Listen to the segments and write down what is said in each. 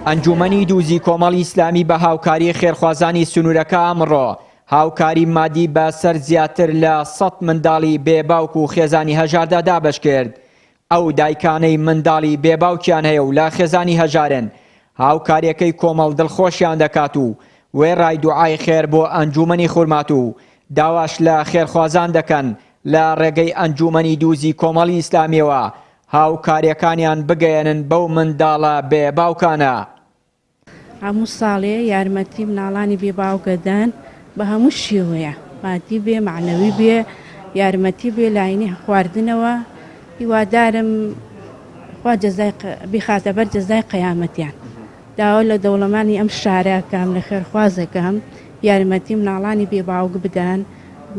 ئەنجوومەنی دووزی کۆمەڵی ئیسلامی بە هاوکاری خێرخوازانی سنوورەکە ئەمڕۆ هاوکاری مادی بە سەر زیاتر لە سەت منداڵی بێ باوک و خێزانی هەژاردا دابەش کرد. ئەو دایکانەی منداڵی بێ باوکیان هەیە و لە خێزانی هەژارن، هاوکاریەکەی کۆمەڵ دڵخۆشیان دەکات و وێڕای دوعای خێر بۆ ئەنجوومەنی خورماتوو، داواش لە خێرخوازان دەکەن لە ڕێگەی ئەنجوومەنی دووزی کۆمەڵی ئیسلامیەوە هاوکاریەکانیان بگەیەنن بەو منداڵە بێ باوکانە. هەموو ساڵێ یارمەتی مناڵانی بێ باوک ئەدەن بە هەموو شێوەیە مادی بێ مەعنەوی بێ یارمەتی بێ لاینی خواردنەوە هیوادارم خوا جەزای بیخاتە بەر جەزای قەیامەتیان داوا لە دەوڵەمانی ئەم شارە کەم لە خێرخوازەکەم یارمەتی مناڵانی بێ باوک بدەن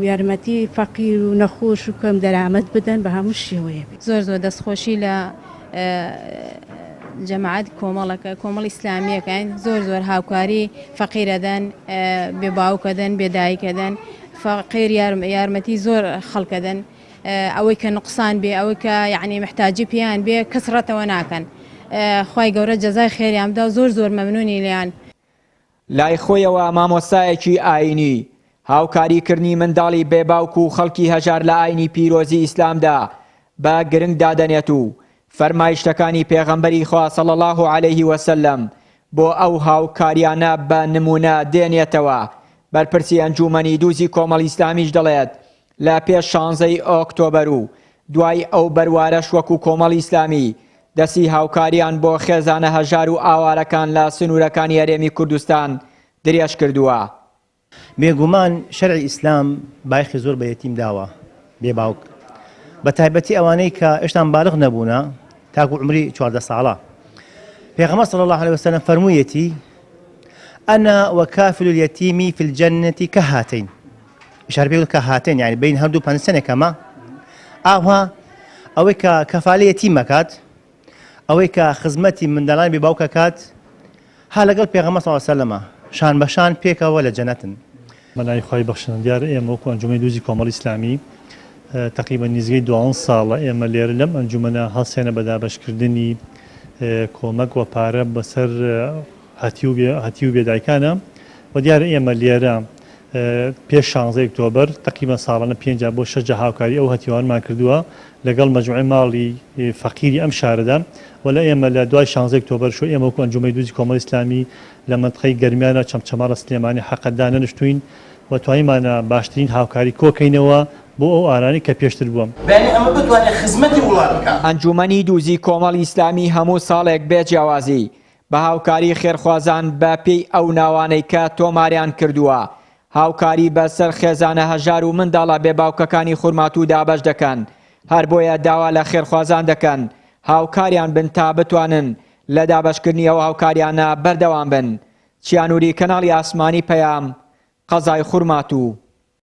یارمەتی فەقیر و نەخۆش و کەم دەرامەت بدەن بە هەموو شێوەیە بێ. زۆر زۆر دەستخۆشی لە جەماعەت کۆمەڵەکە کۆمەڵی ئیسلامیەکەین زۆر زۆر هاوکاری فەقیرەدەن بێ باوکەدەن بێ دایکەدەن فەقیر یارمەتی زۆر خەڵکەدەن ئەوەی کە نقصان بێ ئەوەی کە یعنی محتاجی پێیان بێ کەس ڕەتەوە ناکەن خوای گەورە جەزای خێریان بدا زۆر زۆر مەمنونی لێیان. لای خۆیەوە مامۆستایەکی ئاینی هاوکاری کردنی منداڵی بێ باوک و خەڵکی هەژار لە ئاینی پیرۆزی ئیسلامدا بە گرنگ دادەنێت و فەرمایشتەکانی پێغەمبەری خوا صلی اللە علیه وسلم بۆ ئەو هاوکاریانە بە نمونە دێنێتەوە، بەرپرسی ئەنجومەنی دووزی کۆمەڵی ئیسلامیش دەڵێت لە پێش شانزەی ئۆکتۆبەر و دوای ئەو بەروارەش وەکو کۆمەڵی ئیسلامی دەستی هاوکاریان بۆ خێزانە هەژار و ئاوارەکان لە سنوورەکانی هەرێمی کوردستان درێژ کردووە. بێگومان شەرعی ئیسلام بایەخی زۆر بە یەتیم داوە بێ باوک بە تایبەتی ئەوانەی کە ئێشتان بالغ نەبوونە تاکو عمری 14 ساڵە پێغەمبەر صلی الله علیه وسلم فەرموویەتی أنا وكافل اليتيم في الجنة كهاتين ئشارە پێ کە هاتين یعنی بین هەردوو پەنسەنێکەمە ئاوا ئەوەی کە کەفالە یەتیمەکات ئەوەی کە خزمەتی منداڵانی بێ باوک ئەکات ها لەگەڵ پێغەمبەر صلی اللە علیە وسلم شان بە شان پێکەوە لە جەنەتن. بەناوی خوای بەخشندە دیارە ئێمە وەکو ئەنجومەنی دوزی کۆمەڵی ئیسلامی تەقریبەن نیزگەی دوانزە ساڵە ئێمە لێرە لەم ئەنجومەنە هەڵسێنە بە دابەشکردنی کۆمەک وە پارە بەسەر هەتیو بێ هەتیو بێ دایکانە و دیارە ئێمە لێرە پێش شانزەی ئۆکتۆبەر تەقریبەن ساڵانە پێنج جار بۆ شەش جار هاوکاری ئەو هەتیوانمان کردووە لەگەڵ مەجموعەی ماڵی فەقیری ئەم شارەدا و لە ئێمە لە دوای شانزەی ئۆکتۆبەر شۆ ئێمە وەکو ئەنجومەنی دوزی کۆمەڵی ئیسلامی لە مەنتقەی گەرمیانە چەمچەماڵە سلێمانی حەقە دانەنشتووین و توانیمانە باشترین هاوکاری کۆکەینەوە بۆ ئەو ئارانەی کە پێشتر بووە. بەیانی ئەمە بتوانێت خزمەتی وڵات بکات. ئەنجومەنی دوزی کۆمەڵی ئیسلامی هەموو ساڵێک بێ جیاوازی بە هاوکاری خێرخوازان بە پێی ئەو ناوانەی کە تۆماریان کردووە هاوکاری بە سەر خێزانە هەژار و منداڵە بێ باوکەکانی خورماتوو دابەش دەکەن، هەر بۆیە داوا لە خێرخوازان دەکەن هاوکاریان بن تا بتوانن لە دابەشکردنی ئەو هاوکاریانە بەردەوام بن. چیانوری کەناڵی ئاسمانی پەیام، قەزای خورماتوو.